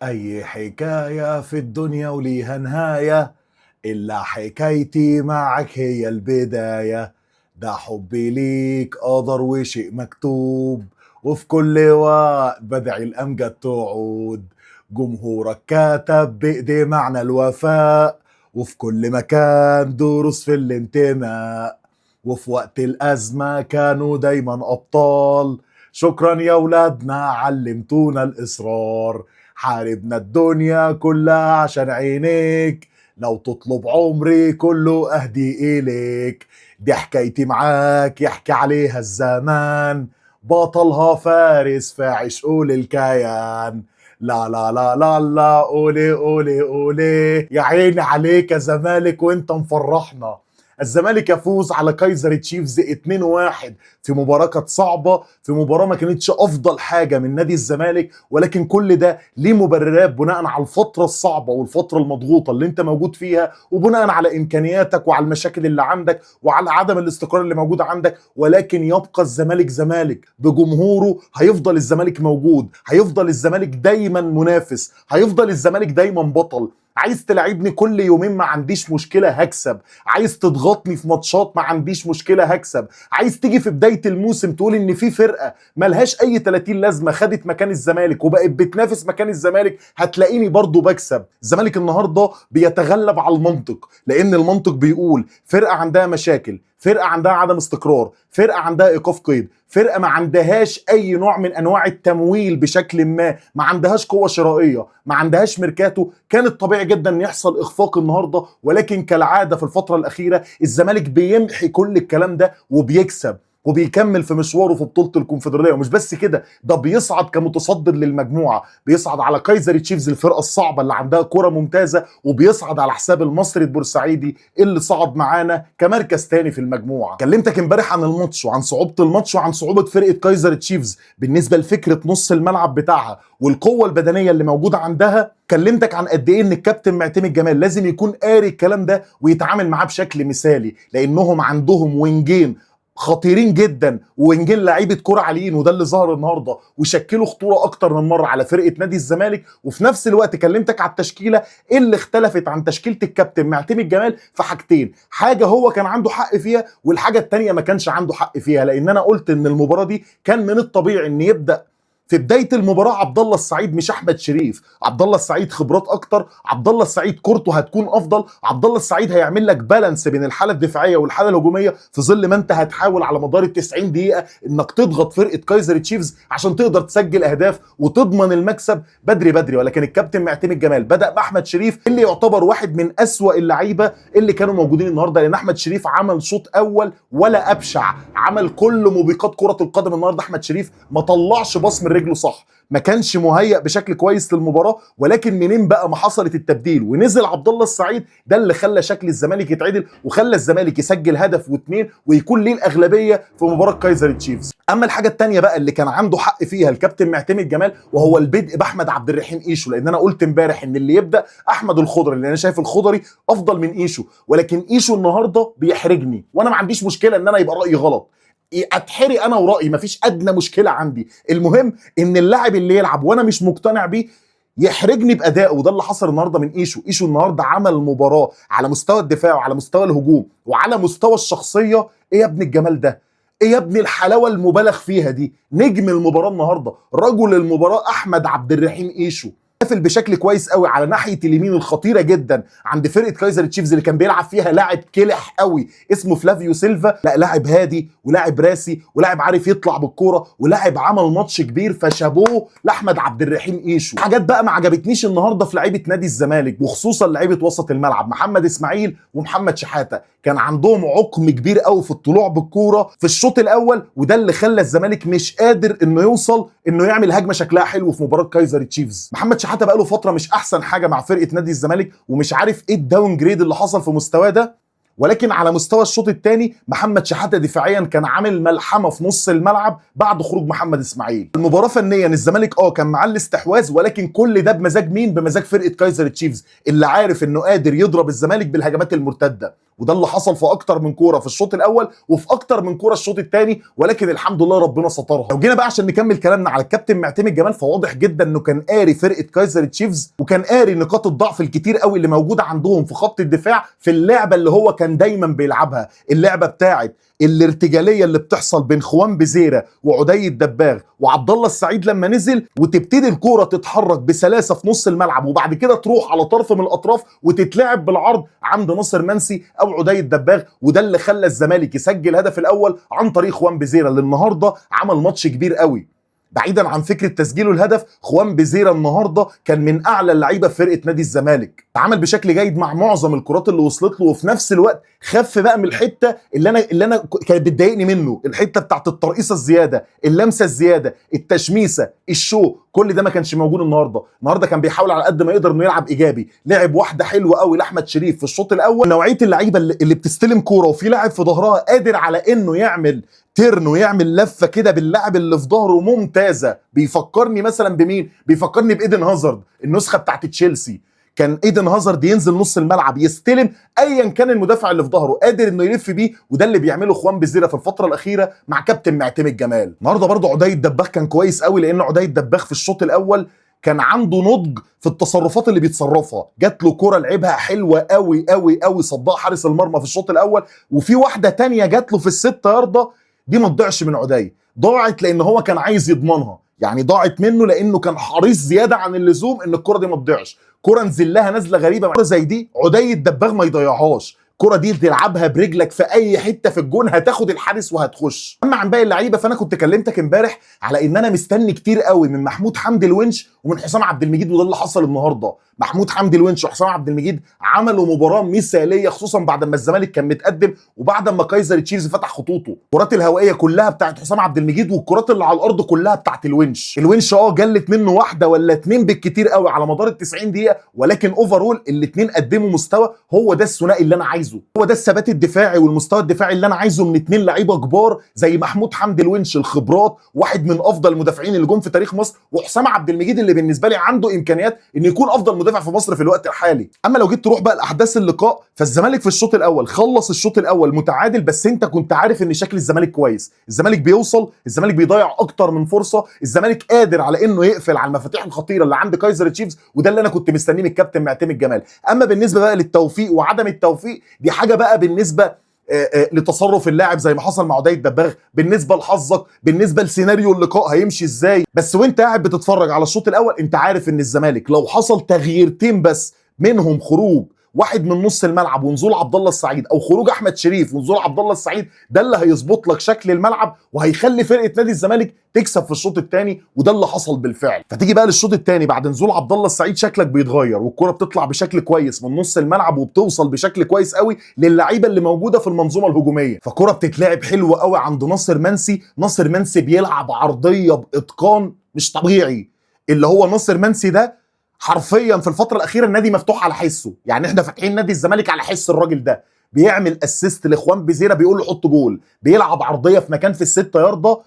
أي حكاية في الدنيا وليها نهاية، إلا حكايتي معك هي البداية. ده حبي ليك قدر وشيء مكتوب، وفي كل وقت بدعي الأمجد تعود. جمهورك كتب بإيديه معنى الوفاء، وفي كل مكان دروس في الانتماء، وفي وقت الأزمة كانوا دايما أبطال. شكرا يا ولادنا علمتونا الإصرار، حاربنا الدنيا كلها عشان عينيك، لو تطلب عمري كله أهدي إليك. دي حكايتي معاك يحكي عليها الزمان، بطلها فارس في عشقه للكيان. لا لا لا لا لا، قولي قولي قولي يا عيني عليك يا زمالك وانت مفرحنا. الزمالك يفوز على كايزر تشيفز 2-1 في مباراة كانت صعبة، في مباراة ما كانتش أفضل حاجة من نادي الزمالك، ولكن كل ده ليه مبررات بناء على الفترة الصعبة والفترة المضغوطة اللي انت موجود فيها، وبناء على إمكانياتك وعلى المشاكل اللي عندك وعلى عدم الاستقرار اللي موجود عندك. ولكن يبقى الزمالك زمالك بجمهوره، هيفضل الزمالك موجود، هيفضل الزمالك دايما منافس، هيفضل الزمالك دايما بطل. عايز تلعبني كل يومين ما عنديش مشكلة هكسب، عايز تضغطني في ماتشات ما عنديش مشكلة هكسب، عايز تيجي في بداية الموسم تقول ان في فرقة ملهاش اي 30 لازمة خدت مكان الزمالك وبقت بتنافس مكان الزمالك، هتلاقيني برضو بكسب. الزمالك النهاردة بيتغلب على المنطق، لان المنطق بيقول فرقة عندها مشاكل، فرقة عندها عدم استقرار، فرقة عندها ايقاف قيد، فرقة ما عندهاش اي نوع من انواع التمويل بشكل ما، ما عندهاش قوة شرائية، ما عندهاش ميركاتو. كان الطبيعي جدا ان يحصل اخفاق النهارده، ولكن كالعادة في الفترة الاخيرة الزمالك بيمحي كل الكلام ده وبيكسب وبيكمل في مشواره في بطولة الكونفدرالية. ومش بس كده، ده بيصعد كمتصدر للمجموعة، بيصعد على كايزر تشيفز الفرقة الصعبة اللي عندها كرة ممتازة، وبيصعد على حساب المصري البورسعيدي اللي صعد معانا كمركز تاني في المجموعة. كلمتك امبارح عن الماتش وعن صعوبة الماتش وعن صعوبة فرقة كايزر تشيفز بالنسبة لفكرة نص الملعب بتاعها والقوة البدنية اللي موجودة عندها. كلمتك عن قد ايه ان الكابتن معتمد جمال لازم يكون قاري الكلام ده ويتعامل معاه بشكل مثالي، لانهم عندهم وينجين خطيرين جدا، وينجين لعيبة كرة عاليين، وده اللي ظهر النهارده وشكلوا خطورة اكتر من مرة على فرقه نادي الزمالك. وفي نفس الوقت كلمتك على التشكيلة اللي اختلفت عن تشكيله الكابتن معتمد جمال في حاجتين، حاجة هو كان عنده حق فيها والحاجة الثانية ما كانش عنده حق فيها. لان انا قلت ان المباراة دي كان من الطبيعي ان يبدا في بداية المباراة عبد الله السعيد مش احمد شريف. عبد الله السعيد خبرات اكتر، عبد الله السعيد كورته هتكون افضل، عبد الله السعيد هيعمل لك balance بين الحالة الدفاعية والحالة الهجومية، في ظل ما انت هتحاول على مدار ال 90 دقيقة انك تضغط فرقه كايزر تشيفز عشان تقدر تسجل اهداف وتضمن المكسب بدري بدري. ولكن الكابتن معتمد جمال بدا باحمد شريف اللي يعتبر واحد من اسوأ اللعيبة اللي كانوا موجودين النهارده، لان احمد شريف عمل شوط اول ولا ابشع، عمل كل موبقات كره القدم النهارده. احمد شريف ما طلعش باص من رجله صح، ما كانش مهيأ بشكل كويس للمباراة. ولكن منين بقى ما حصلت التبديل ونزل عبد الله السعيد، ده اللي خلى شكل الزمالك يتعدل وخلى الزمالك يسجل هدف واثنين ويكون ليه الاغلبية في مباراة كايزر تشيفز. اما الحاجة الثانية بقى اللي كان عنده حق فيها الكابتن معتمد جمال، وهو البدء باحمد عبد الرحيم ايشو، لان انا قلت امبارح ان اللي يبدا احمد الخضري، لان انا شايف الخضري افضل من ايشو، ولكن ايشو النهارده بيحرجني، وانا ما عنديش مشكلة ان انا يبقى رايي غلط، اتحرق انا ورايي، مفيش ادنى مشكلة عندي. المهم ان اللاعب اللي يلعب وانا مش مقتنع بيه يحرجني بادائه، وده اللي حصل النهارده من ايشو. ايشو النهارده عمل مباراة على مستوى الدفاع وعلى مستوى الهجوم وعلى مستوى الشخصية. ايه يا ابن الجمال ده، ايه يا ابن الحلاوة المبالغ فيها دي. نجم المباراة النهارده، رجل المباراة احمد عبد الرحيم ايشو، قافل بشكل كويس قوي على ناحية اليمين الخطيرة جدا عند فرقه كايزر تشيفز اللي كان بيلعب فيها لاعب كلح قوي اسمه فلافيو سيلفا. لا، لاعب هادي ولاعب راسي ولاعب عارف يطلع بالكورة ولاعب عمل ماتش كبير، فشابوه لاحمد عبد الرحيم ايشو. حاجات بقى ما عجبتنيش النهارده في لعيبة نادي الزمالك، وخصوصا لعيبة وسط الملعب محمد اسماعيل ومحمد شحاته، كان عندهم عقم كبير قوي في الطلوع بالكورة في الشوط الاول، وده اللي خلى الزمالك مش قادر انه يوصل انه يعمل هجمة شكلها حلو في مباراة كايزر تشيفز. محمد شحاته بقى له فترة مش احسن حاجة مع فرقه نادي الزمالك، ومش عارف ايه ال downgrade اللي حصل في مستواه ده. ولكن على مستوى الشوط الثاني محمد شحاته دفاعيا كان عامل ملحمة في نص الملعب بعد خروج محمد اسماعيل. المباراة فنيا الزمالك كان معاه الاستحواذ، ولكن كل ده بمزاج مين؟ بمزاج فرقه كايزر تشيفز اللي عارف انه قادر يضرب الزمالك بالهجمات المرتدة. وده اللي حصل في اكتر من كورة في الشوط الاول وفي اكتر من كورة الشوط الثاني، ولكن الحمد لله ربنا سترها. لو جينا بقى عشان نكمل كلامنا على الكابتن معتمد جمال، فواضح جدا انه كان قاري فرقه كايزر تشيفز، وكان قاري نقاط الضعف الكتير قوي اللي موجودة عندهم في خط الدفاع في اللعبة اللي هو كان دايما بيلعبها، اللعبة بتاعت الارتجاليه اللي بتحصل بين خوان بيزيرا وعدي الدباغ وعبد الله السعيد لما نزل، وتبتدي الكورة تتحرك بسلاسة في نص الملعب، وبعد كده تروح على طرف من الاطراف وتتلعب بالعرض عند ناصر منسي او عدي الدباغ. وده اللي خلى الزمالك يسجل هدف الاول عن طريق خوان بيزيرا، اللي النهارده عمل ماتش كبير قوي. بعيدا عن فكرة تسجيله الهدف، خوان بيزيرا النهارده كان من اعلى اللعيبة في فرقه نادي الزمالك، تعامل بشكل جيد مع معظم الكرات اللي وصلت له، وفي نفس الوقت خف بقى من الحتة اللي انا كانت بتضايقني منه، الحتة بتاعت الترقيصه الزيادة، اللمسة الزيادة، التشميسه، ال show، كل ده ما كانش موجود النهارده. النهارده كان بيحاول على قد ما يقدر انه يلعب ايجابي، لعب واحدة حلوة قوي لاحمد شريف في الشوط الاول. نوعية اللعيبة اللي بتستلم كورة وفي لاعب في ظهرها قادر على انه يعمل turn ويعمل لفه كده باللاعب اللي في ظهره ممتازة. بيفكرني مثلا بمين؟ بيفكرني بايدن هازارد، النسخة بتاعت تشيلسي. كان ايدن هازارد ينزل نص الملعب يستلم ايا كان المدافع اللي في ظهره، قادر انه يلف بيه، وده اللي بيعمله خوان بيزيرا في الفترة الاخيرة مع كابتن معتمد جمال. النهارده برضه عدي الدباغ كان كويس قوي، لان عدي الدباغ في الشوط الاول كان عنده نضج في التصرفات اللي بيتصرفها. جات له كرة لعبها حلوة قوي قوي قوي، صدها حارس المرمى في الشوط الاول، وفي واحدة تانية جات له في الست ياردة دي ما تضيعش من عدي، ضاعت لان هو كان عايز يضمنها، يعني ضاعت منه لانه كان حريص زيادة عن اللزوم ان الكره دي ما تضيعش. كره نزل لها نزله غريبة، كره زي دي عدي الدباغ ما يضيعهاش، الكره دي تلعبها برجلك في اي حتة في الجون هتاخد الحارس وهتخش. اما عن باقي اللعيبة فانا كنت كلمتك امبارح على ان انا مستني كتير قوي من محمود حمدي الونش ومن حسام عبد المجيد، وده اللي حصل النهارده. محمود حمدي الونش وحسام عبد المجيد عملوا مباراة مثاليه، خصوصا بعد ما الزمالك كان متقدم وبعد ما كايزر تشيفز فتح خطوطه. الكرات الهوائية كلها بتاعت حسام عبد المجيد، والكرات اللي على الارض كلها بتاعت الونش. الونش جلت منه واحدة ولا اتنين بالكتير قوي على مدار ال 90 دقيقة، ولكن overall الاثنين قدموا مستوى. هو ده الثنائي اللي انا عايزه، هو ده الثبات الدفاعي والمستوى الدفاعي اللي انا عايزه من اتنين لعيبة كبار زي محمود حمدي الونش، الخبرات، واحد من افضل المدافعين اللي جم في تاريخ مصر، وحسام عبد المجيد اللي بالنسبة لي عنده امكانيات انه يكون افضل مدافع في مصر في الوقت الحالي. اما لو جيت تروح بقى لاحداث اللقاء، فالزمالك في الشوط الاول خلص الشوط الاول متعادل، بس انت كنت عارف ان شكل الزمالك كويس، الزمالك بيوصل، الزمالك بيضيع اكتر من فرصة، الزمالك قادر على انه يقفل على المفاتيح الخطيرة اللي عند كايزر تشيفز، وده اللي انا كنت مستنيه من الكابتن معتمد جمال. اما بالنسبة بقى للتوفيق وعدم التوفيق، دي حاجة بقى بالنسبة لتصرف اللاعب زي ما حصل مع عدي الدباغ، بالنسبة لحظك، بالنسبة لسيناريو اللقاء هيمشي ازاي. بس وانت قاعد بتتفرج على الشوط الاول انت عارف ان الزمالك لو حصل تغييرتين بس، منهم خروج واحد من نص الملعب ونزول عبد الله السعيد، او خروج احمد شريف ونزول عبد الله السعيد، ده اللي هيظبط لك شكل الملعب وهيخلي فرقه نادي الزمالك تكسب في الشوط الثاني، وده اللي حصل بالفعل. فتيجي بقى للشوط الثاني بعد نزول عبد الله السعيد شكلك بيتغير، والكره بتطلع بشكل كويس من نص الملعب وبتوصل بشكل كويس قوي للعيبة اللي موجودة في المنظومة الهجومية. فكرة بتتلعب حلوة قوي عند ناصر منسي، ناصر منسي بيلعب عرضية باتقان مش طبيعي. اللي هو ناصر منسي ده حرفيا في الفترة الاخيرة النادي مفتوح على حسه، يعني احنا فاتحين نادي الزمالك على حس الراجل ده. بيعمل assist لاخوان بيزيرا بيقول له حط جول، بيلعب عرضية في مكان في الستة يارده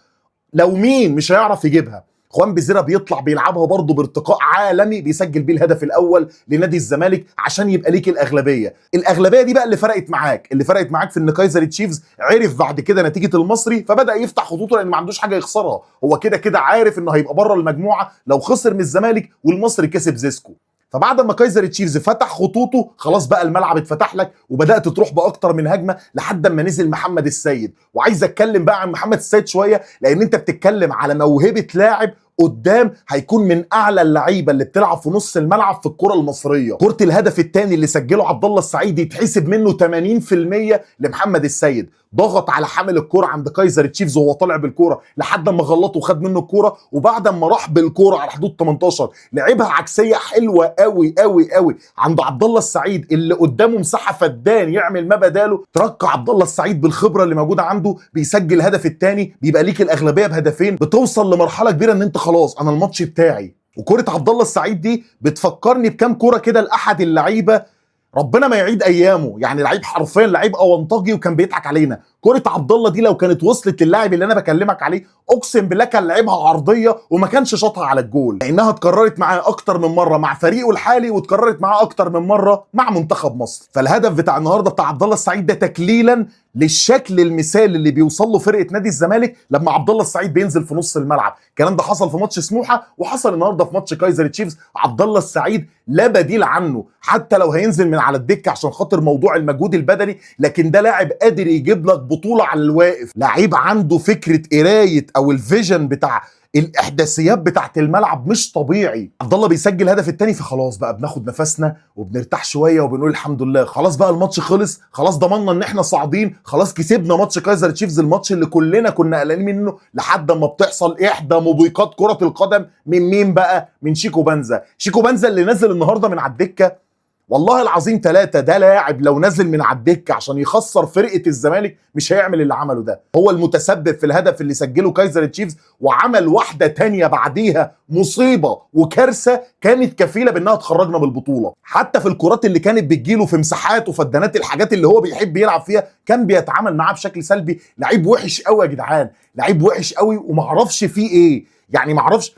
لو مين مش هيعرف يجيبها. خوان بيزيرا بيطلع بيلعبها برضه بارتقاء عالمي، بيسجل بيه الهدف الاول لنادي الزمالك عشان يبقى ليك الاغلبية. الاغلبية دي بقى اللي فرقت معاك، اللي فرقت معاك في ان كايزر تشيفز عرف بعد كده نتيجة المصري، فبدا يفتح خطوطه لان ما عندوش حاجة يخسرها، هو كده كده عارف انه هيبقى بره المجموعة لو خسر من الزمالك والمصري كسب زيسكو. فبعد ما كايزر تشيفز فتح خطوطه خلاص بقى الملعب اتفتح لك، وبدات تروح باكتر من هجمة لحد ما نزل محمد السيد. وعايز اتكلم بقى عن محمد السيد شوية، لان انت بتتكلم على موهبة لاعب قدام هيكون من اعلى اللعيبة اللي بتلعب في نص الملعب في الكره المصرية. كره الهدف الثاني اللي سجله عبد الله السعيد يتحسب منه 80% لمحمد السيد. ضغط على حامل الكره عند كايزر تشيفز وهو طالع بالكورة لحد ما غلطه وخد منه الكورة، وبعد ما راح بالكورة على حدود 18 لعبها عكسية حلوة قوي قوي قوي عند عبد الله السعيد اللي قدامه مساحة فدان يعمل ما بداله. ترقى عبد الله السعيد بالخبرة اللي موجودة عنده بيسجل الهدف الثاني، بيبقى ليك الاغلبية بهدفين، بتوصل لمرحلة كبيرة ان انت خلاص انا الماتش بتاعي. وكره عبد الله السعيد دي بتفكرني بكام كورة كده لاحد اللعيبة ربنا ما يعيد ايامه، يعني لعيب حرفيا لعيب اونطجي وكان بيضحك علينا. كره عبد الله دي لو كانت وصلت للاعب اللي انا بكلمك عليه اقسم بالله كان لعبها عرضية وما كانش شاطها على الجول، لانها اتكررت معاه اكتر من مرة مع فريقه الحالي واتكررت معاه اكتر من مرة مع منتخب مصر. فالهدف بتاع النهارده بتاع عبد الله السعيد ده تكليلا للشكل المثالي اللي بيوصل له فرقه نادي الزمالك لما عبد الله السعيد بينزل في نص الملعب. الكلام ده حصل في ماتش سموحه وحصل النهارده في ماتش كايزر تشيفز. عبد الله السعيد لا بديل عنه، حتى لو هينزل من على الدكة عشان خاطر موضوع المجهود البدني، لكن ده لاعب قادر يجيب لك بطوله على الواقف، لعيب عنده فكرة قرايه او ال vision بتاع الاحداثيات بتاعت الملعب مش طبيعي. عبد الله بيسجل الهدف الثاني، فخلاص بقى بناخد نفسنا وبنرتاح شوية وبنقول الحمد لله، خلاص بقى الماتش خلص، خلاص ضمننا ان احنا صاعدين، خلاص كسبنا ماتش كايزر تشيفز، الماتش اللي كلنا كنا قلقانين منه، لحد ما بتحصل احدى موبقات كره القدم من مين بقى؟ من شيكو بانزا. شيكو بانزا اللي نزل النهارده من على الدكة، والله العظيم ثلاثة، ده لاعب لو نزل من على الدكة عشان يخسر فرقة الزمالك مش هيعمل اللي عمله ده. هو المتسبب في الهدف اللي سجله كايزر تشيفز، وعمل واحدة تانية بعديها مصيبة وكارثة كانت كفيلة بانها تخرجنا من البطولة. حتى في الكرات اللي كانت بتجيله في مساحات وفدانات الحاجات اللي هو بيحب يلعب فيها كان بيتعامل معاه بشكل سلبي. لعيب وحش قوي يا جدعان، لعيب وحش قوي ومعرفش فيه ايه، يعني معرفش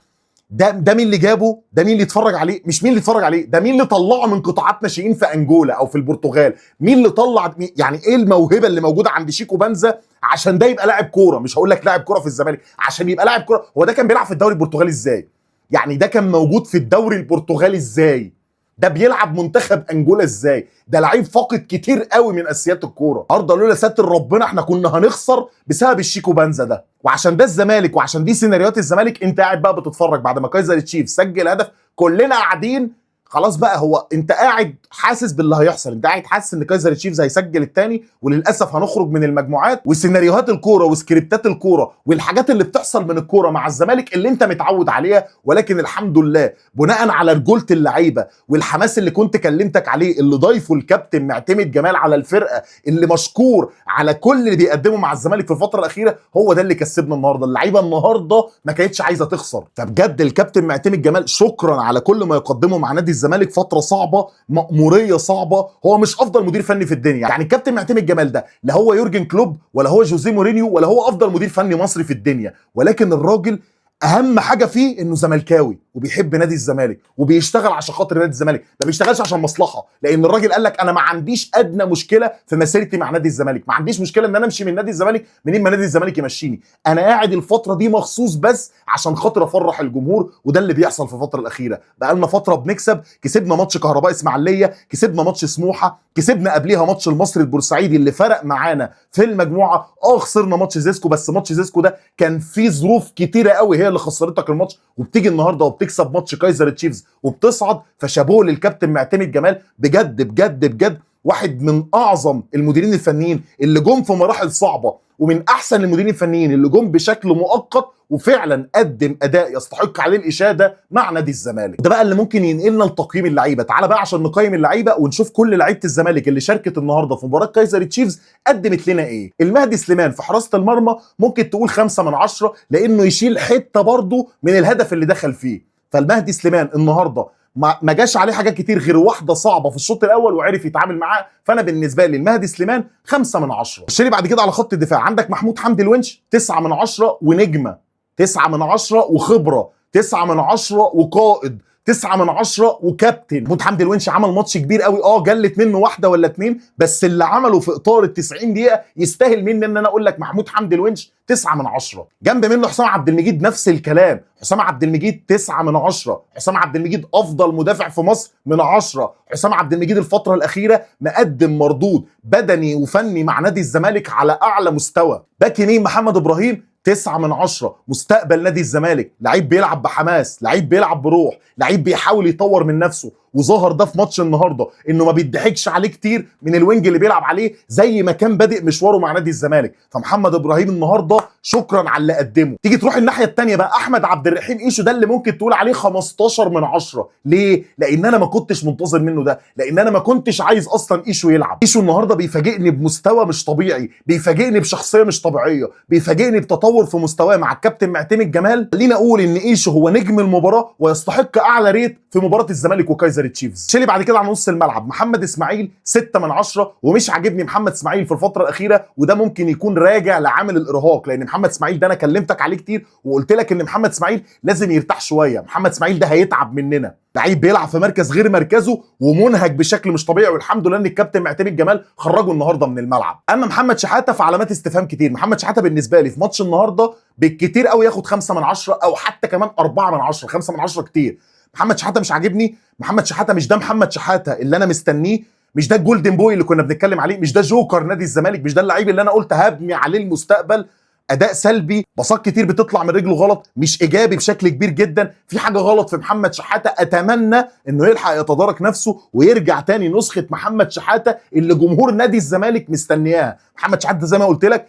ده مين اللي جابه، ده مين اللي اتفرج عليه، مش مين اللي اتفرج عليه، ده مين اللي طلعه من قطاعات ناشئين في انجولا او في البرتغال، مين اللي طلع، يعني ايه الموهبة اللي موجودة عند شيكو بانزا عشان ده يبقى لاعب كورة؟ مش هقول لك لاعب كورة في الزمالك، عشان يبقى لاعب كورة. هو ده كان بيلعب في الدوري البرتغالي ازاي؟ يعني ده كان موجود في الدوري البرتغالي ازاي؟ ده بيلعب منتخب انجولا ازاي؟ ده لعيب فاقد كتير قوي من اساسيات الكورة. النهارده لولا ساتر ربنا احنا كنا هنخسر بسبب الشيكو بانزا ده. وعشان ده الزمالك وعشان دي سيناريوهات الزمالك، انت قاعد بقى بتتفرج بعد ما كايزر تشيفز سجل هدف، كلنا قاعدين خلاص بقى، هو انت قاعد حاسس باللي هيحصل، انت قاعد حاسس ان كايزر تشيفز هيسجل الثاني وللاسف هنخرج من المجموعات. وسيناريوهات الكورة وسكريبتات الكورة والحاجات اللي بتحصل من الكورة مع الزمالك اللي انت متعود عليها، ولكن الحمد لله بناء على رجوله اللعيبة والحماس اللي كنت كلمتك عليه اللي ضايفه الكابتن معتمد جمال على الفرقة، اللي مشكور على كل اللي بيقدمه مع الزمالك في الفترة الاخيرة، هو ده اللي كسبنا النهارده. اللعيبة النهارده ما كانتش عايزه تخسر، فبجد الكابتن معتمد جمال شكرا على كل ما يقدمه مع نادي الزمالك. فترة صعبة، مأموريه صعبة، هو مش افضل مدير فني في الدنيا، يعني الكابتن معتمد جمال ده لا هو يورجن كلوب ولا هو جوزيه مورينيو ولا هو افضل مدير فني مصري في الدنيا، ولكن الراجل اهم حاجة فيه انه زملكاوي وبيحب نادي الزمالك وبيشتغل عشان خاطر نادي الزمالك، ما بيشتغلش عشان مصلحة، لان الراجل قال لك انا ما عنديش ادنى مشكلة في مسيرتي مع نادي الزمالك، ما عنديش مشكلة ان انا امشي من نادي الزمالك منين ما نادي الزمالك يمشيني، انا قاعد الفترة دي مخصوص بس عشان خاطر افرح الجمهور. وده اللي بيحصل في الفترة الاخيرة، بقى لنا فترة بنكسب، كسبنا ماتش كهرباء اسماعيليه، كسبنا ماتش سموحه، كسبنا قبليها ماتش المصري البورسعيدي اللي فرق معانا في المجموعة، خسرنا ماتش زيسكو، بس ماتش زيسكو ده كان فيه ظروف كتيرة قوي هي اللي خسرتك الماتش، وبتيجي النهارده وبتكسب ماتش كايزر تشيفز وبتصعد. فشابوه للكابتن معتمد جمال، بجد بجد بجد واحد من اعظم المديرين الفنيين اللي جم في مراحل صعبة، ومن احسن المديرين الفنيين اللي جم بشكل مؤقت وفعلا قدم اداء يستحق عليه الاشادة مع نادي الزمالك. ده بقى اللي ممكن ينقلنا لتقييم اللعيبة. تعال بقى عشان نقيم اللعيبة ونشوف كل لعيبة الزمالك اللي شاركت النهارده في مباراة كايزر تشيفز قدمت لنا ايه. المهدي سليمان في حراسة المرمى ممكن تقول 5 من 10، لانه يشيل حتة برضه من الهدف اللي دخل فيه. فالمهدي سليمان النهارده ما جاش عليه حاجات كتير غير واحدة صعبة في الشوط الاول وعرف يتعامل معاه، فانا بالنسبة لي المهدي سليمان 5 من 10. خش لي بعد كده على خط الدفاع، عندك محمود حمدي الونش 9 من 10 ونجمه، 9 من 10 وخبره، 9 من 10 وقائد، 9 من 10 وكابتن. محمود حمدي الونش عمل ماتش كبير قوي، جلت منه واحدة ولا اتنين، بس اللي عمله في اطار ال 90 دقيقة يستاهل مني ان انا اقول لك محمود حمدي الونش 9 من 10. جنب منه حسام عبد المجيد نفس الكلام، حسام عبد المجيد 9 من 10. حسام عبد المجيد افضل مدافع في مصر من 10. حسام عبد المجيد الفترة الاخيرة مقدم مردود بدني وفني مع نادي الزمالك على اعلى مستوى. باك يمين محمد ابراهيم 9 من 10، مستقبل نادي الزمالك، لعيب بيلعب بحماس، لعيب بيلعب بروح، لعيب بيحاول يطور من نفسه، وظهر ده في ماتش النهارده انه ما بيضحكش عليه كتير من ال wing اللي بيلعب عليه زي ما كان بادئ مشواره مع نادي الزمالك. فمحمد ابراهيم النهارده شكرا على اللي قدمه. تيجي تروح الناحية الثانية بقى، احمد عبد الرحيم ايشو ده اللي ممكن تقول عليه 15 من 10. ليه؟ لان انا ما كنتش منتظر منه ده، لان انا ما كنتش عايز اصلا ايشو يلعب. ايشو النهارده بيفاجئني بمستوى مش طبيعي، بيفاجئني بشخصية مش طبيعية، بيفاجئني بتطور في مستواه مع الكابتن معتمد جمال. خلينا اقول ان ايشو هو نجم المباراة ويستحق اعلى rate في مباراة الزمالك وكايزر. كايزر تشيفز. شيلي بعد كده على نص الملعب محمد اسماعيل 6 من 10، ومش عاجبني محمد اسماعيل في الفترة الاخيرة، وده ممكن يكون راجع لعامل الارهاق، لان محمد اسماعيل ده انا كلمتك عليه كتير وقلت لك ان محمد اسماعيل لازم يرتاح شوية. محمد اسماعيل ده هيتعب مننا، لعيب بيلعب في مركز غير مركزه ومنهك بشكل مش طبيعي، والحمد لله ان الكابتن معتمد جمال خرجه النهارده من الملعب. اما محمد شحاته فعلامات استفهام كتير. محمد شحاته بالنسبة لي في ماتش النهارده بالكتير قوي ياخد 5 من 10 او حتى كمان 4 من 10، 5 من 10 كتير. محمد شحاته مش عاجبني، محمد شحاته مش ده محمد شحاته اللي انا مستنيه، مش ده ال golden boy اللي كنا بنتكلم عليه، مش ده جوكر نادي الزمالك، مش ده اللعيب اللي انا قلت هبني عليه المستقبل. اداء سلبي، باصات كتير بتطلع من رجله غلط، مش ايجابي بشكل كبير جدا، في حاجة غلط في محمد شحاته. اتمنى انه يلحق يتدارك نفسه ويرجع تاني نسخه محمد شحاته اللي جمهور نادي الزمالك مستنياها. محمد شحاته زي ما قلت لك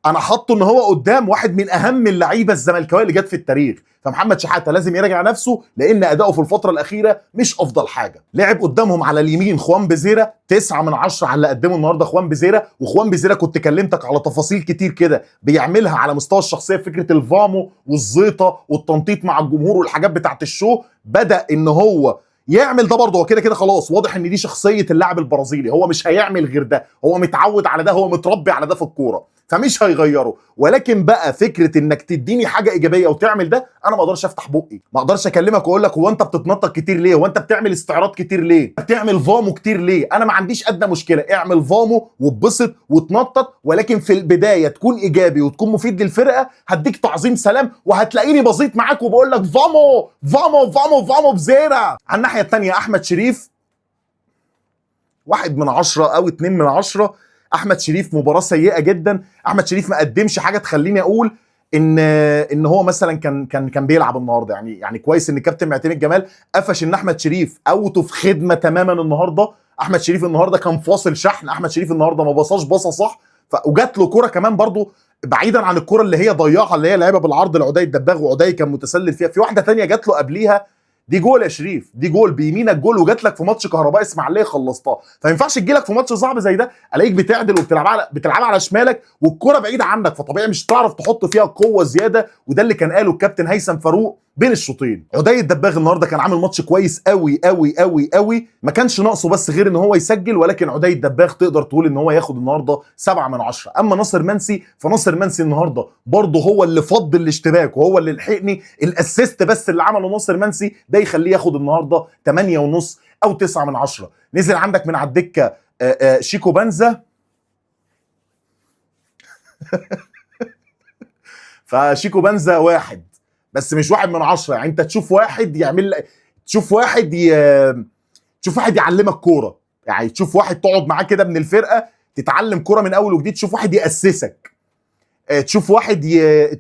انا حاطه ان هو قدام واحد من اهم اللعيبة الزملكاويه اللي جت في التاريخ، فمحمد شحاته لازم يراجع نفسه لان اداؤه في الفترة الاخيرة مش افضل حاجة. لعب قدامهم على اليمين خوان بيزيرا 9 من 10 على اللي قدمه النهارده خوان بيزيرا. وخوان بيزيرا كنت كلمتك على تفاصيل كتير كده بيعملها على مستوى الشخصية، فكرة الفامو والزيطه والتنطيط مع الجمهور والحاجات بتاعت ال show، بدا ان هو يعمل ده برضه. هو كده كده خلاص واضح ان دي شخصية اللاعب البرازيلي، هو مش هيعمل غير ده، هو متعود على ده، هو متربي على ده في الكورة، فمش هيغيره. ولكن بقى فكرة انك تديني حاجة ايجابية وتعمل ده، انا ما اقدرش افتح بقي، ما اقدرش اكلمك واقول لك هو انت بتتنطط كتير ليه، هو انت بتعمل استعراض كتير ليه، بتعمل فامو كتير ليه. انا ما عنديش ادنى مشكلة، اعمل فامو واتبسط وتنطط، ولكن في البداية تكون ايجابي وتكون مفيد للفرقة. هديك تعظيم سلام وهتلاقيني بزيط معاك وبقول لك vamos vamos vamos vamos بزيرة. على الناحية الثانية احمد شريف 1 من 10 او 2 من 10. احمد شريف مباراة سيئه جدا. احمد شريف ما قدمش حاجة تخليني اقول ان هو مثلا كان بيلعب النهارده. يعني كويس ان كابتن معتمد جمال قفش ان احمد شريف out of خدمة تماما النهارده. احمد شريف النهارده كان فاصل شحن، احمد شريف النهارده ما بصاش باصة صح، وجات له كورة كمان برضو بعيدا عن الكورة اللي هي ضيعها اللي هي لعبها بالعرض لعدي الدباغ وعدي كان متسلل فيها، في واحدة ثانية جات له قبليها، دي جول يا شريف، دي جول بيمينك جول، وجات لك في ماتش كهرباء اسماعيليه خلصتها. فما ينفعش تجي لك في ماتش صعب زي ده الاقيك بتعدل وبتلعبها بتلعبها على شمالك والكره بعيدة عنك، فطبيعي مش هتعرف تحط فيها قوة زيادة، وده اللي كان قاله الكابتن هيثم فاروق بين الشوطين. عدي الدباغ النهارده كان عامل ماتش كويس قوي قوي قوي قوي، ما كانش ناقصه بس غير ان هو يسجل، ولكن عدي الدباغ تقدر تقول ان هو ياخد النهارده 7 من 10. اما ناصر منسي فناصر منسي النهارده برضه هو اللي فض الاشتباك وهو اللي لحقني ال assist بس اللي عمله ناصر منسي ده يخليه ياخد النهارده 8.5 او 9 من 10. نزل عندك من على الدكة شيكو بنزا فشيكو بنزا 1 بس مش 1 من 10، يعني انت تشوف واحد يعمل، تشوف واحد تشوف واحد يعلمك كورة، يعني تشوف واحد تقعد معاه كده من الفرقة تتعلم كورة من اول وجديد، تشوف واحد ياسسك، تشوف واحد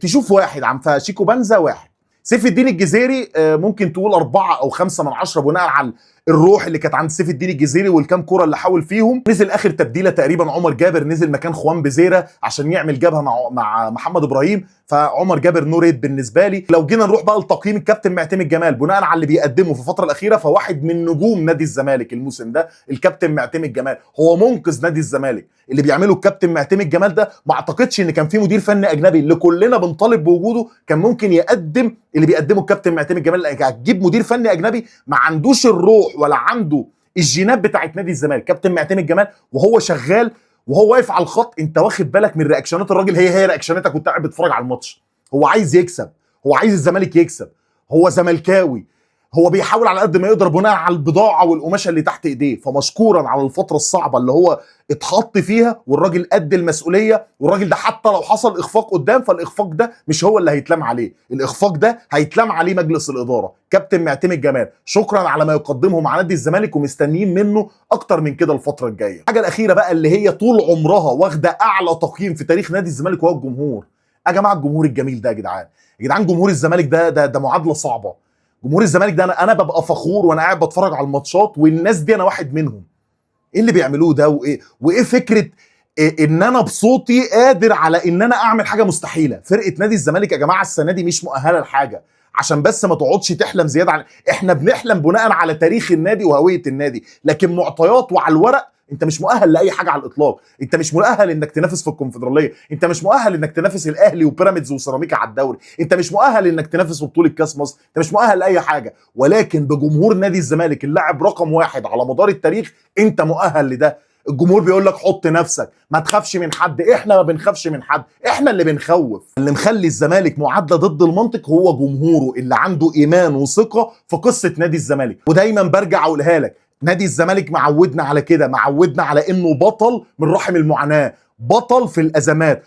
تشوف واحد عم. فشيكو بنزا 1. سيف الدين الجزيري ممكن تقول 4 أو 5 من 10 بناء على الروح اللي كانت عند سيف الدين الجزيري والكام كورة اللي حاول فيهم. نزل اخر تبديله تقريبا عمر جابر، نزل مكان خوان بيزيرا عشان يعمل جبهة مع محمد ابراهيم، فعمر جابر no rate بالنسبة لي. لو جينا نروح بقى لتقييم الكابتن معتمد جمال بناء على اللي بيقدمه في الفترة الاخيرة، فواحد من نجوم نادي الزمالك الموسم ده الكابتن معتمد جمال، هو منقذ نادي الزمالك. اللي بيعمله الكابتن معتمد جمال ده ما اعتقدش ان كان في مدير فني اجنبي اللي كلنا بنطالب بوجوده كان ممكن يقدم اللي بيقدمه الكابتن معتمد جمال. هتجيب مدير فني اجنبي ما عندوش الروح ولا عنده الجينات بتاعت نادي الزمالك. كابتن معتمد جمال وهو شغال وهو واقف على الخط، انت واخد بالك من reactionات الراجل، هي reactionاتك وانت قاعد بتتفرج على الماتش. هو عايز يكسب، هو عايز الزمالك يكسب، هو زملكاوي، هو بيحاول على قد ما يقدر بناء على البضاعة والقماشه اللي تحت ايديه. فمشكورا على الفترة الصعبة اللي هو اتحط فيها، والراجل قد المسؤولية، والراجل ده حتى لو حصل اخفاق قدام فالاخفاق ده مش هو اللي هيتلام عليه، الاخفاق ده هيتلام عليه مجلس الادارة. كابتن معتمد جمال شكرا على ما يقدمه مع نادي الزمالك، ومستنيين منه اكتر من كده الفترة الجاية. الحاجة الاخيرة بقى اللي هي طول عمرها واخده اعلى تقييم في تاريخ نادي الزمالك وهو الجمهور. يا جماعة الجمهور الجميل ده يا جدعان، يا جدعان جمهور الزمالك ده ده ده معادلة صعبة. جمهور الزمالك ده انا ببقى فخور وانا قاعد بتفرج على الماتشات، والناس دي انا واحد منهم. ايه اللي بيعملوه ده؟ وايه فكرة إيه ان انا بصوتي قادر على ان انا اعمل حاجة مستحيلة؟ فرقه نادي الزمالك يا جماعة السنة دي مش مؤهلة لحاجة، عشان بس ما تقعدش تحلم زيادة عن احنا بنحلم بناء على تاريخ النادي وهويه النادي، لكن معطيات وعلى الورق انت مش مؤهل لاي حاجة على الاطلاق. انت مش مؤهل انك تنافس في الكونفدراليه، انت مش مؤهل انك تنافس الاهلي وبيراميدز وسيراميكا على الدوري، انت مش مؤهل انك تنافس في بطوله كاس مصر، انت مش مؤهل لاي حاجة. ولكن بجمهور نادي الزمالك اللاعب رقم 1 على مدار التاريخ انت مؤهل لده. الجمهور بيقول لك حط نفسك، ما تخافش من حد، احنا ما بنخافش من حد، احنا اللي بنخوف. اللي مخلي الزمالك معادلة ضد المنطق هو جمهوره اللي عنده ايمان وثقه في قصة نادي الزمالك. ودايما برجع اقولها لك، نادي الزمالك معودنا على كده، معودنا على انه بطل من رحم المعاناة، بطل في الازمات.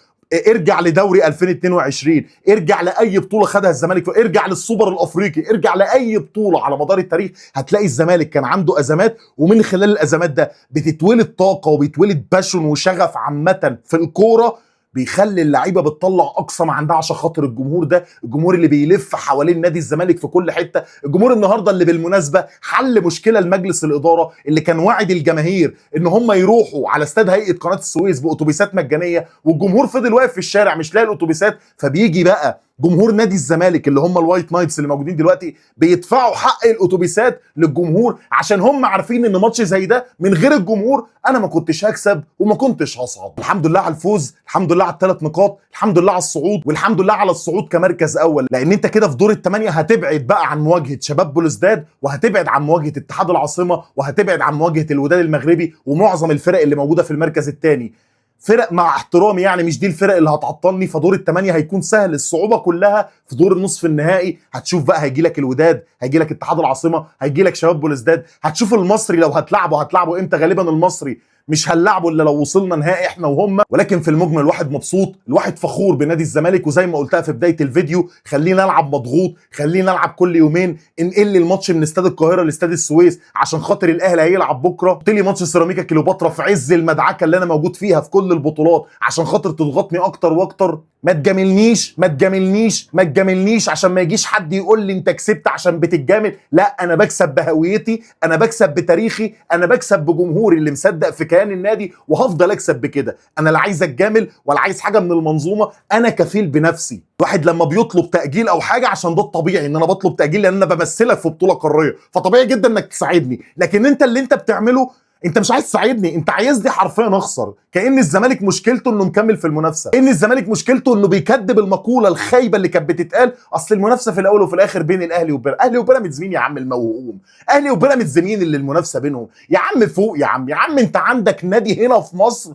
ارجع لدوري 2022، ارجع لاي بطوله خدها الزمالك، ارجع للسوبر الافريقي، ارجع لاي بطوله على مدار التاريخ، هتلاقي الزمالك كان عنده ازمات، ومن خلال الازمات ده بتتولد طاقة وبيتولد passion وشغف عامة في الكورة، بيخلي اللعيبة بتطلع اقصى ما عندها عشان خاطر الجمهور ده، الجمهور اللي بيلف حوالين نادي الزمالك في كل حتة، الجمهور النهارده اللي بالمناسبة حل مشكلة لمجلس الادارة اللي كان واعد الجماهير ان هم يروحوا على استاد هيئة قناة السويس باتوبيسات مجانية، والجمهور فضل واقف في الشارع مش لاقي الاتوبيسات. فبيجي بقى جمهور نادي الزمالك اللي هم ال White Knights اللي موجودين دلوقتي بيدفعوا حق الاتوبيسات للجمهور، عشان هم عارفين ان ماتش زي ده من غير الجمهور انا ما كنتش هكسب وما كنتش هصعد. الحمد لله على الفوز، الحمد لله على الثلاث نقاط، الحمد لله على الصعود، والحمد لله على الصعود كمركز اول، لان انت كده في دور الثمانية هتبعد بقى عن مواجهة شباب بلوزداد، وهتبعد عن مواجهة اتحاد العاصمة، وهتبعد عن مواجهة الوداد المغربي ومعظم الفرق اللي موجودة في المركز الثاني. فرق مع احترامي يعني مش دي الفرق اللي هتعطلني، فدور الثمانية هيكون سهل. الصعوبة كلها في دور النصف النهائي، هتشوف بقى هيجي لك الوداد، هيجي لك اتحاد العاصمة، هيجي لك شباب بلوزداد، هتشوف المصري لو هتلعبه هتلعبه امتى. غالبا المصري مش هنلعبه الا لو وصلنا نهائي احنا وهم. ولكن في المجمل الواحد مبسوط، الواحد فخور بنادي الزمالك، وزي ما قلتها في بداية الفيديو خلينا نلعب مضغوط، خلينا نلعب كل يومين، انقل الماتش من استاد القاهرة لاستاد السويس عشان خاطر الاهلي هيلعب بكره، قلت لي ماتش سيراميكا كليوباترا في عز المدعكه اللي انا موجود فيها في كل البطولات عشان خاطر تضغطني اكتر واكتر. ما تجاملنيش، ما تجاملنيش، ما تجاملنيش، عشان ما يجيش حد يقول لي انت كسبت عشان بتتجامل. لا، انا بكسب بهويتي، انا بكسب بتاريخي، انا بكسب بجمهوري اللي مصدق في كيان النادي، وهفضل اكسب بكده. انا لا عايز اتجامل ولا عايز حاجة من المنظومة، انا كفيل بنفسي. الواحد لما بيطلب تاجيل او حاجة، عشان ده الطبيعي ان انا بطلب تاجيل لان انا بمثلك في بطوله قارية، فطبيعي جدا انك تساعدني. لكن انت اللي انت بتعمله، انت مش عايز تساعدني، انت عايزني حرفيا اخسر. كأن الزمالك مشكلته انه مكمل في المنافسة، كأن الزمالك مشكلته انه بيكذب المقولة الخايبة اللي كانت بتتقال، اصل المنافسة في الاول وفي الاخر بين الاهلي وبيراميدز. اهلي وبيراميدز مين يا عم الموهوم؟ اهلي وبيراميدز مين اللي المنافسة بينهم؟ يا عم فوق يا عم، يا عم انت عندك نادي هنا في مصر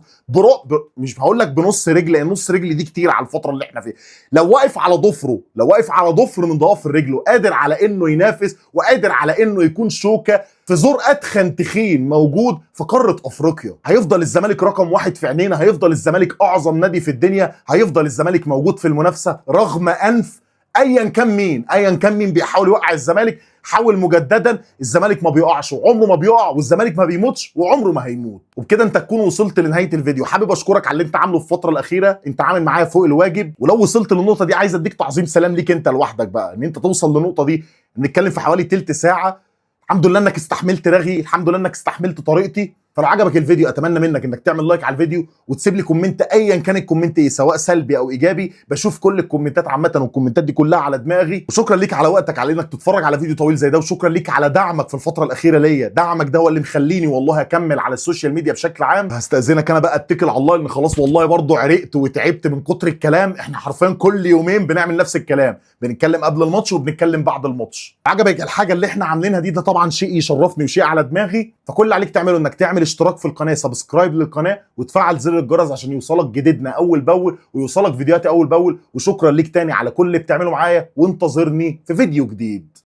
مش هقول لك بنص رجل، لان نص رجل دي كتير على الفترة اللي احنا فيها. لو واقف على ضفره، لو واقف على ضفر من ضوافر رجله، قادر على انه ينافس وقادر على انه يكون شوكه في زور اتخن تخين موجود في قارة افريقيا. هيفضل الزمالك رقم 1 في عينينا، هيفضل الزمالك اعظم نادي في الدنيا، هيفضل الزمالك موجود في المنافسة رغم انف ايا كان مين، ايا كان مين بيحاول يوقع الزمالك. حاول مجددا، الزمالك ما بيقعش وعمره ما بيقع، والزمالك ما بيموتش وعمره ما هيموت. وبكده انت تكون وصلت لنهاية الفيديو. حابب اشكرك على اللي انت عامله في الفترة الاخيرة، انت عامل معايا فوق الواجب. ولو وصلت للنقطة دي عايز اديك تعظيم سلام ليك انت لوحدك بقى، ان انت توصل للنقطة دي. نتكلم في حوالي تلت ساعة. الحمد لله انك استحملت رغي، الحمد لله انك استحملت طريقتي. فلو عجبك الفيديو اتمنى منك انك تعمل like على الفيديو وتسيب لي comment ايا كان ال comment ايه، سواء سلبي او ايجابي. بشوف كل الكومنتات عامة، والكومنتات دي كلها على دماغي. وشكرا ليك على وقتك، على انك تتفرج على فيديو طويل زي ده، وشكرا ليك على دعمك في الفترة الاخيرة ليا. دعمك ده هو اللي مخليني والله اكمل على ال social media بشكل عام. هستاذنك انا بقى اتكل على الله، لان خلاص والله برضو عرقت وتعبت من كتر الكلام. احنا حرفيا كل يومين بنعمل نفس الكلام، بنتكلم قبل الماتش وبنتكلم بعد الماتش. عجبك الحاجة اللي احنا عاملينها دي؟ ده طبعا شيء يشرفني وشيء على دماغي. فكل اللي عليك تعمله انك تعمل اشتراك في القناة، subscribe للقناة، وتفعل زر الجرس عشان يوصلك جديدنا اول باول ويوصلك فيديوهاتي اول باول. وشكرا ليك تاني على كل اللي بتعمله معايا، وانتظرني في فيديو جديد.